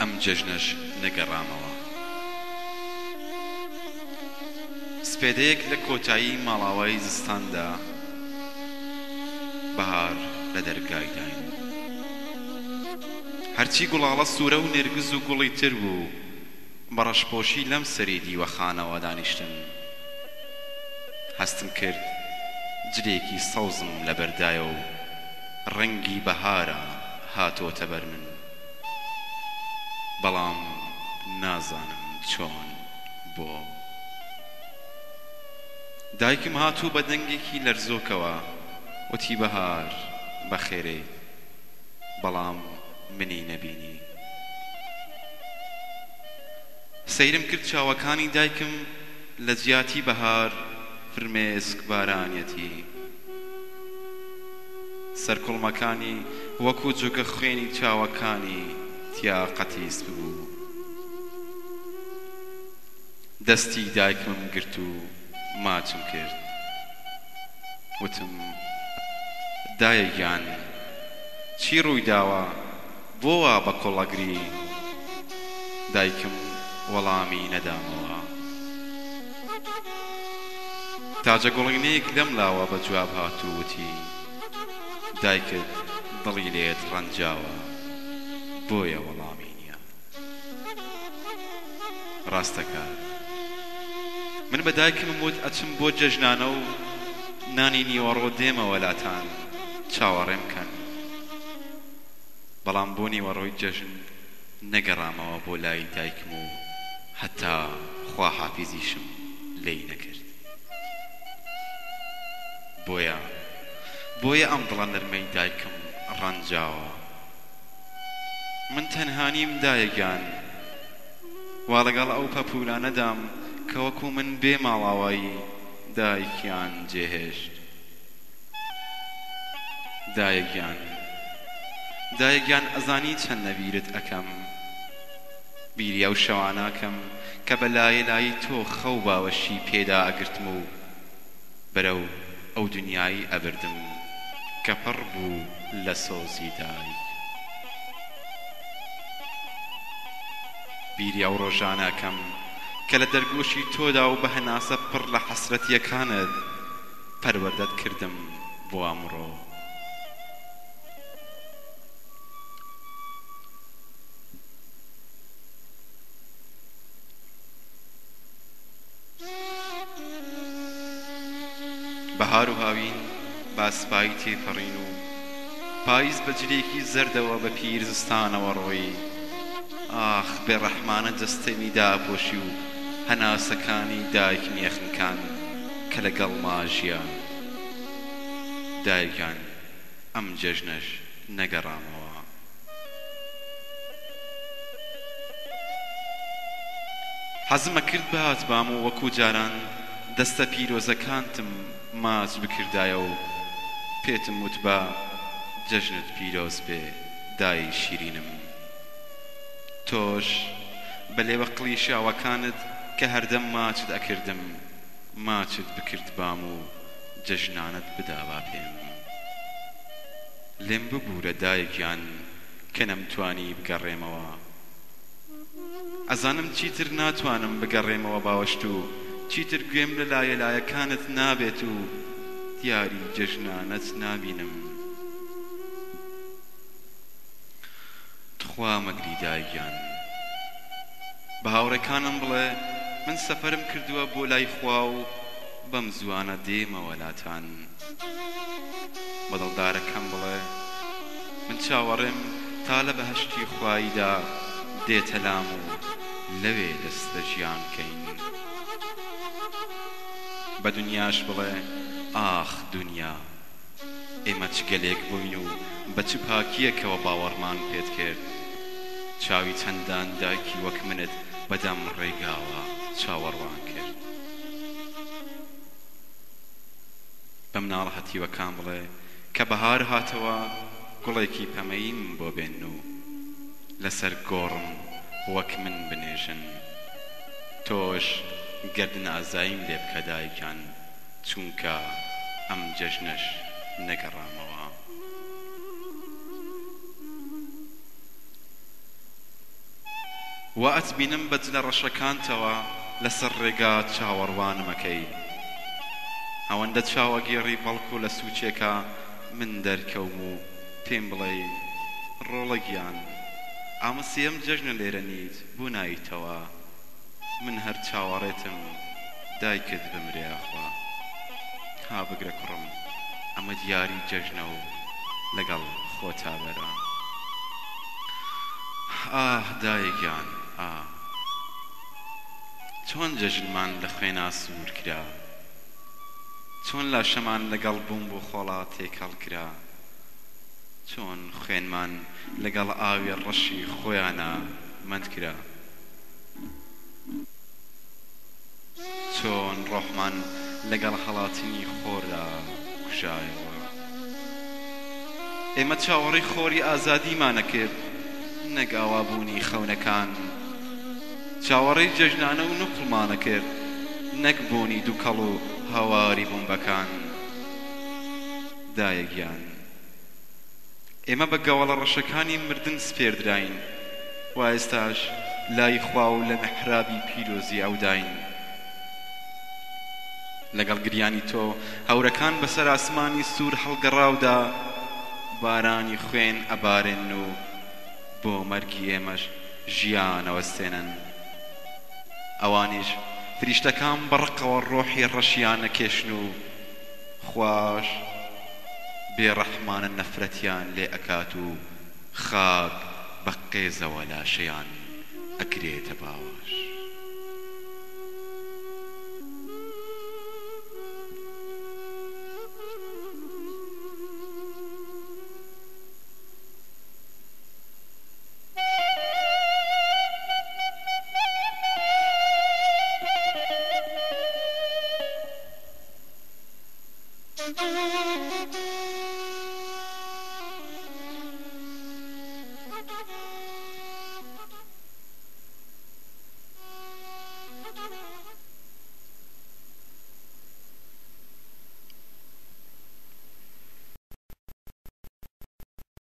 ئەم جەژنەش نەگەڕامەوە. سپێدەیەک لە کۆتایی ماڵاوای زستاندا بەهار لە دەرگای داین. هەرچی گوڵاڵە سوورە و نێرگز و گوڵی تر بوو بە ڕەشپۆشی لەم سەری دیوەخانەوە دانیشتن. هەستم کرد جلێکی سەوزم لەبەردایە و ڕەنگی بەهارە هاتۆتە بەر من. بەڵام نازانم چۆن بۆ. دایکم هات و بە دەنگێکی لەرزۆکەوە وتی بەهار بەخێرێیت. بەڵام منی نەبینی. سەیرم کرد چاوەکانی دایکم لە جیاتی بەهار فرمێسک بارانیەتی. سەرکوڵمەکانی وەکو جوگە خوێنی چاوەکانی تیا قەتیس ببوو. دەستی دایکمم گرت و ماچم کرد. وتم، دایە گیان چی ڕووی داوە بۆ وا بە کوڵ ئەگری؟ دایکم وەڵامی نەدامەوە. تاجە گوڵینەیەک لەم لاوە بە جواب هات و وتی، دایکت دڵی لێت ڕەنجاوە بۆیە وەڵامی نییە. ڕاست دەکات. من بە دایکمم وت ئەچم بۆ جەژنانە و نانی نیوەڕۆ دێمەوە لاتان چاوەڕێم کەن. بەڵام بۆ نیوەڕۆی جەژن نەگەڕامەوە بۆ لای دایکم و هەتا خواحافیزیشم لێی نەکرد. بۆیە بۆیە ئەم دڵە نەرمەی دایکم ڕەنجاوە. من تەنها نیم دایە گیان. وا لەگەڵ ئەو پەپوولانەدام کە وەکوو من بێ ماڵاوایی دایکیان جێهێشت. دایە گیان دایە گیان ئەزانی چەند لەبیرت ئەکەم بیری ئەو شەوانە ئەکەم کە بە لایە لایی تۆ خەو باوەشی پێدا ئەگرتم و بەرەو ئەو دنیای ئەبردم کە پڕ بوو لە سۆزی دایک بیری ئەو ڕۆژانە ئەکەم کە لە دەرگۆشی تۆدا و بە هەناسە پڕ لە حەسرەتیەکانت پەروەردەت کردم بۆ ئەمڕۆ. بەهار و هاوین بە ئەسپایی تێپەڕین و پاییز بە جلێکی زەردەوە بە پیر زستانەوە ڕۆیی. ئاخ بێ ڕەحمانە جەستەمی داپۆشی و هەناسەکانی دایکمی ئەخنکاند کە لەگەڵما ژیا. دایە گیان ئەم جەژنەش نەگەڕامەوە. حەزم ئەکرد بهاتبام و وەکو جاران دەستە پیرۆزەکانتم ماچ بکردایە و پێتم وتبا جەژنت پیرۆز بێ دایەی شیرینم. تۆش بە لێوە قڵیشاوەکانت کە هەردەم ماچت ئەکردم ماچت بکردبام و جەژنانەت بدابا پێم. لێم ببورە دایە گیان کە نەمتوانی بگەڕێمەوە. ئەزانم چیتر ناتوانم بگەڕێمەوە باوەشت و چیتر گوێم لە لایەلایەکانت نابێت و دیاری جەژنانەت نابینم. تخوا مەگری دایە گیان. بە هاوڕێکانم بڵێ من سەفەرم کردووە بۆ لای خوا و بەم زووانە دێمەوە لاتان. بە دڵدارەکەم بڵێ من چاوەڕێم تا لە بەهەشتی خواییدا دێتە لام و لەوێ دەست بە ژیان کەین. بە دونیاش بڵێ ئاخ دونیا. ئێمە چ گەلێک بووین و بە چ پاکییەکەوە باوەڕمان پێت کرد؟ چاوی چەندان دایکی وەک منت بە دەم ڕێگاوە چاوەڕوان کرد. بە مناڵە هەتیوەکان بڵێ کە بەهار هاتەوە گوڵێکی پەمەییم بۆ بێنن و لەسەر گۆڕم وەک من بنێژن. تۆش گەردن ئازاییم لێ بکە دایکان. چونکە ئەم جەژنەش نەگەڕامەوە. وا ئەتبینم بە جلە ڕەشەکانتەوە لەسەر ڕێگا چاوەڕوانم ئەکەی. ئەوەندە چاوەگێڕی بەڵکو لە سوچێکا من دەرکەوم و پێم بڵێی ڕۆڵە گیان ئامە سێیەم جەژنە لێرە نیت بۆ ناییتەوە من هەر چاوەڕێتم دایکت بمرێ ئاخوا ها بگرە کوڕم ئەمە دیاری جەژنە و لەگەڵ خۆتا بەرە ئاه دایە گیان ئاه چۆن جەژنمان لە خوێنا سوور کرا چۆن لاشەمان لەگەڵ بۆمب و خۆڵا تێکەڵ کرا چۆن خوێنمان لەگەڵ ئاوی ڕەشی خۆیانا مەند کرا. چۆن ڕۆحمان لەگەڵ هەڵاتنی خۆردا کوژایەوە. ئێمە چاوەڕێی خۆری ئازادیمان ئەکرد نەک ئاوابوونی خەونەکان. چاوەڕێی جەژنانە و نوقڵمان ئەکرد نەک بۆنی دوکەڵ و هاواری بۆمبەکان. دایە گیان. ئێمە بە گەوەڵە ڕەشەکانی مردن سپێردراین و ئێستاش لای خوا و لە میحرابی پیرۆزی ئەوداین. لەگەڵ گریانی تۆ هەورەکان بەسەر ئاسمانی سوور هەڵگەڕاودا بارانی خوێن ئەبارێنن و بۆ مەرگی ئێمەش ژیان ئەوەستێنن. ئەوانیش فریشتەکان بە ڕقەوە ڕۆحی ڕەشیان ئەکێشن و خواش بێ ڕەحمانە نەفرەتیان لێ ئەکات و خاک بە قێزەوە لاشەیان ئەگرێتە باوەش.